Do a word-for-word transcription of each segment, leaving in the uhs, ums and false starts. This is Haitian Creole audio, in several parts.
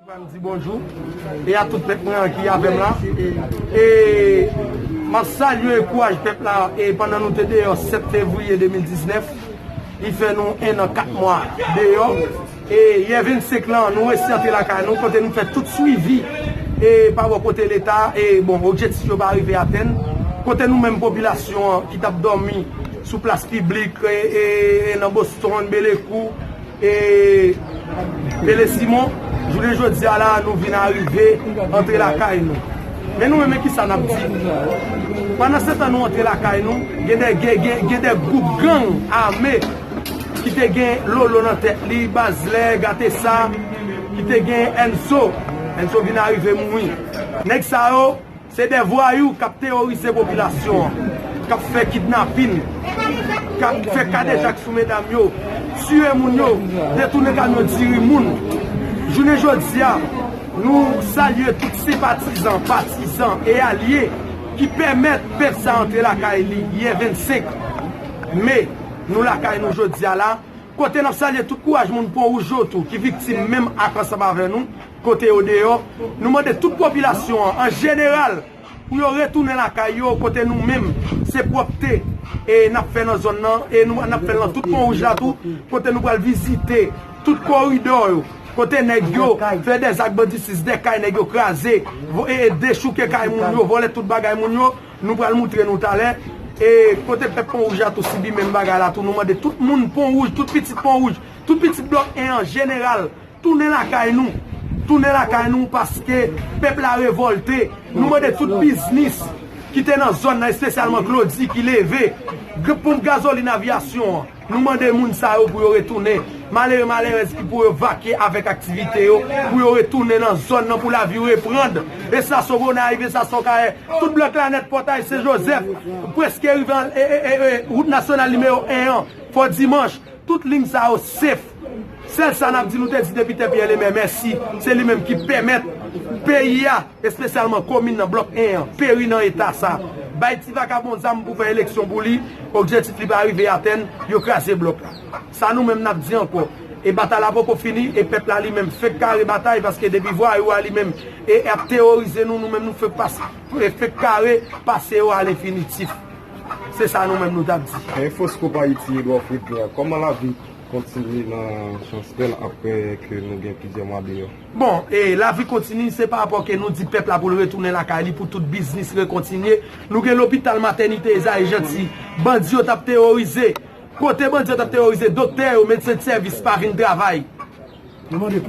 M di bonjou e a tout pèp mwen an ki avè m la. E m ap salye kouraj pèp la e pandan nou te deyò sèt fevriye de mil diznèf, li fè nou en an kat mwa deyò. E yè vennsenk lan, nou resi antre lakay nou kote nou fè tout swivi e pa bò kote Leta e bon, objektif yo pa rive atenn. Kote nou menm popilasyon an ki t ap dòmi sou plas piblik e, e, e nan Boston, Belekou, e Pele Simon, jounen jodi a la, nou vin arive antre lakay nou. Men nou menm, men kisa n ap di? Pandan se tan nou antre lakay nou, gen de, gen, gen, gen de gwoup gang ame ki te gen Lolo nan tèt li, Bazlè, Gatesa, ki te gen Enzo. Enzo vin arive mouri. Nèg sa yo, se de vwayou k ap teworize popilasyon an, k ap fè kidnapin, k ap fè kadejak sou medam yo, tiye moun yo, detounen kamyon diri moun. Jounen jodi a, nou salye tout senpatizan, patizan e alye ki pèmèt pèp sa antre lakay li yè vennsenk me. Nou lakay nou jodi a la, kote n ap salye tout kouraj moun Pon Wouj yo tou, ki viktim menm ak ansanm avè nou, kote yo deyò. Nou mande tout popilasyon an, an jeneral, pou yo retounen lakay yo, kote nou menm, se pwòpte e n ap fè nan zòn nan, e nou, n ap fè l nan tout Pon Wouj la tou, kote nou pral vizite tout koridò yo, kote nèg yo fè de zak banditis, de kay nèg yo kraze, vo-, e, e dechouke kay moun yo, vòlè tout bagay moun yo, nou pral moutre nou talè. E kote pèp Pon Wouj la tou sibi menm bagay la tou, nou mande tout moun Pon Wouj, tout pitit Pon Wouj, tout pitit Blòk en an jeneral, tounen lakay nou. Tounen lakay nou paske pèp la revòlte. Nou mande tout biznis ki te nan zòn nan, espesyalman Claudy ki leve, g-, ponp gazolin avyasyon an. Nou mande moun sa yo pou yo retounen. Malere, malerèz ki pou yo vakye avèk aktivite yo, pou yo retounen nan zòn nan pou lavi reprann. Estasyon Gonayiv, estasyon Kayè, tout Blòk la nèt, Pòtay Sen Jozèf, prèske rive an, e, e, e, e, wout nasyonal nimewo en an, Fò Dimanch, tout liy sa yo sef. Sèl sa n ap di, nou te di Depite Pierre Lemaire mèsi, se li menm ki pèmèt peyi a, espesyalman komin nan, Blòk en an, peri nan eta sa. Bay ti vakabon zam pou fè eleksyon pou li, objektif li pa rive atenn, yo kraze blòk la. Sa nou menm n ap di ankò. E batay la poko fini, e pèp la li menm fèk kare batay, paske depi vwayou a li menm e ap teworize nou, nou menm nou fèk pase, e fèk kare pase yo alenfinitif. Se sa nou menm nou t ap di. E Fosco Haiti Edouard Fredner, kòman lavi kontinye nan Chanspèl apre ke nou gen plizyè mwa deyò? Bon, e lavi kontinye, se pa rapò ke nou di pèp la pou l retounen lakay li, pou tout biznis rekontinye. Nou gen lopital matènite Ezayi Janti, bandi yo t ap teworize. Kote bandi yo t ap teworize, doktè yo, medsen de sèvis pa vin travay.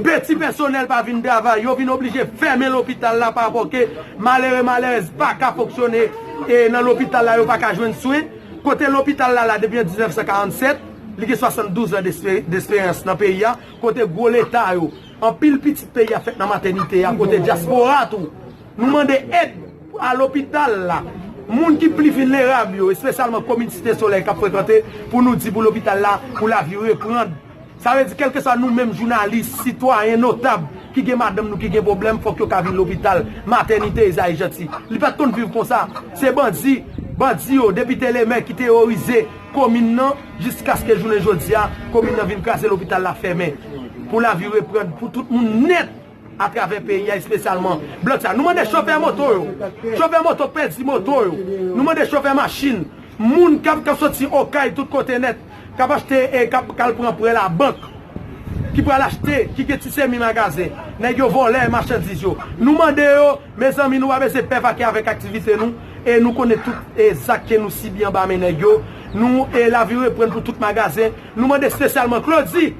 Peti pèsonèl pa vin travay, yo vin oblije fèmen lopital la pa rapò ke malere, malerèz pa ka fonksyone e nan lopital la, yo pa ka jwenn swen. Kote lopital la la depi an diznèf san karannsèt, li gen swasanndouz an despe-, desperans nan peyi a, kote gwo leta yo, anpil pitit peyi a fèt nan matènite a, kote dyaspora tou. Nou mande èd a lopital la. Moun ki pli vilnerab yo, espesyalman komin Site Solèy k ap frekante, pou nou di pou lopital la, pou lavi reprann. Sa vle di, kèlkeswa nou menm jounalis, sitwayen, notab, ki gen madanm nou ki gen pwoblèm, fòk yo ka vin lopital, matènite Ezayi Janti. Li pa t konn viv konsa. Se bandi, bandi yo, Depite Lemaire ki teworize komin nan, jiskaske jounen jodi a, komin nan vin kraze, lopital la fèmen. Pou lavi reprann, pou tout moun nèt, atravè peyi a, espesyalman blòk sa. Nou mande chofè moto yo, chofè moto k pèdi moto yo, nou mande chofè machin, moun k ap, k ap soti Okay tout kote nèt, k ap achte e k ap, k al pran prè labank, ki pral achte, ki gen ti semi magazen, nèg yo vòlè machandiz yo. Nou mande yo, mezanmi, nou pa bezwen pè vake avèk aktivite nou, e nou konnen tout e zak ke nou sibi anba men nèg yo. Nou, e lavi reprann pou tout magazen. Nou mande espesyalman Claudy,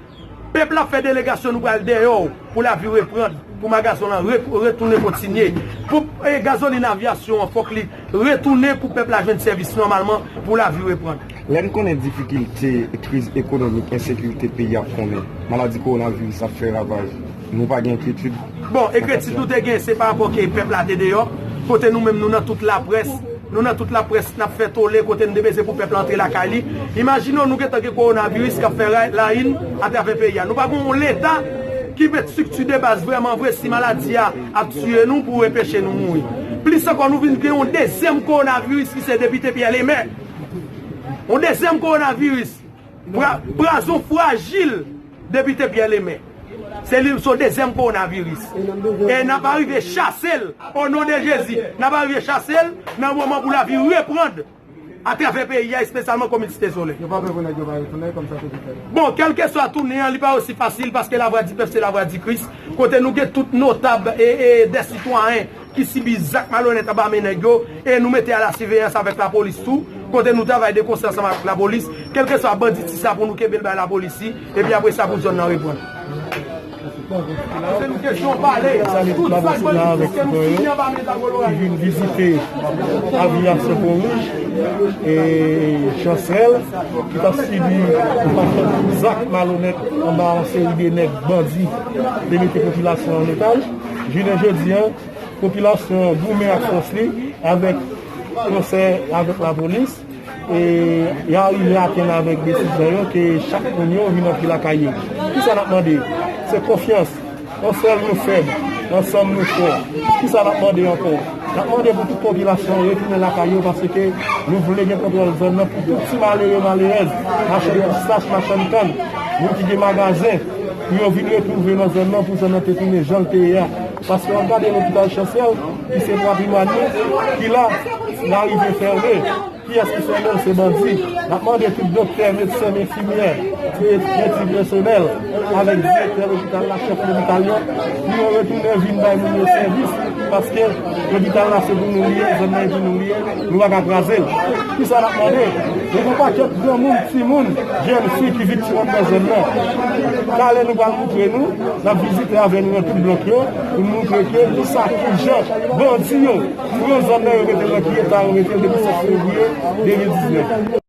pèp la fè delegasyon, nou pral dèyè w pou lavi reprann, pou magazen lan re-, retounen kontinye. Pou, e, gazolin avyasyon an, fòk li retounen pou pèp la jwenn sèvis nòmalman, pou lavi reprann. Lè n konnen difikilte, kriz ekonomik, ensekirite peyi ap konnen, maladi kowonaviris ap fè ravaj, nou pa gen enkyetid? Bon, enkyetid nou te gen, se pa rapò ke pèp la te deyò, kote nou menm nou nan tout laprès, Nou nan tout laprès, n ap fè tole kote n te bezwen pou pèp la antre lakay li. Imajine w, nou gentan gen kowonaviris k ap fè ray-, layin atravè peyi a. Nou pa gen yon leta ki met estrikti de baz vrèman vre si maladi a ap tiye nou pou enpeche nou mouri. Plis ankò, nou vin gen yon dezyèm kowonaviris ki se Depite Pierre Lemaire. Yon dezyèm kowonaviris. Pra-, prazon frajil Depite Pierre Lemaire. Se li, se yon dezyèm kowonaviris. E n ap arive chase l, o non de Jezi. N ap arive chase l nan moman pou lavi reprann atravè peyi a, espesyalman komin Site Solèy. Yo pa pè pou nèg yo pa retounen kòm sa te fèt. Bon, kèlkeswa tounen an, li pa osi fasil paske Lavwadipèp se Lavwadikris, kote nou gen tout notab e, e dè sitwayen ki sibi zak malonèt anba men nèg yo, e nou mete a la siveyans avèk lapolis tou, kote nou travay de konsè ansanm avèk lapolis, kèlkeswa bandit si sa pou nou kenbe l bay lapolis li, epi apre sa pou zòn nan reprann. Poze nou kesyon, pale. Tout sa k bandit ke nou sibi anba men Zago Lora. Ki vin vizite aviyasyon Pon Wouj e Chansèl, ki t ap sibi yon pakèt zak malonèt anba yon seri de nèg bandi te mete popilasyon an otaj. Jounen jodi a, popilasyon an goumen ak fòs li avèk konsè avèk lapolis. E y a rive atenn avèk desizyon yo ke chak moun yo vin antre lakay yo. Kisa n ap mande? Se konfyans. Yon sèl nou fèb, ansanm nou fò. Kisa n ap mande ankò? N ap mande pou tout popilasyon an retounen lakay yo paske nou vle gen kontwòl zòn nan pou tout ti malere, malerèz, machann pistach, machann kann, moun ki gen magazen, pou yo vin retwouve nan zòn nan, pou zòn nan te tounen jan l te ye a. Paske w ap gade lopital Chansèl, ki se patrimwàn nou, ki la, l arive fèmen. Kiyès ki fèmen l? Se bandi. N ap mande tout doktè, medsen, enfimyè, ti, ti pèsonèl, avèk direktè lopital la, chèf lopital yo, pou yo retounen vin bay moun yo sèvis, paske lopital la se pou nou li ye, zòn nan e pou nou li ye, nou pa ka kraze l. Kisa n ap mande? Gen yon pakèt granmoun, timoun, jèn fi ki viktim anndan zòn nan. Talè nou pral moutre nou, n ap vizite avè nou nan tout blòk yo, pou nou moutre ke kisa, kijan bandi yo pran zòn nan, yo mete l nan ki eta yo mete l depi sèt fevriye de mil diznèf.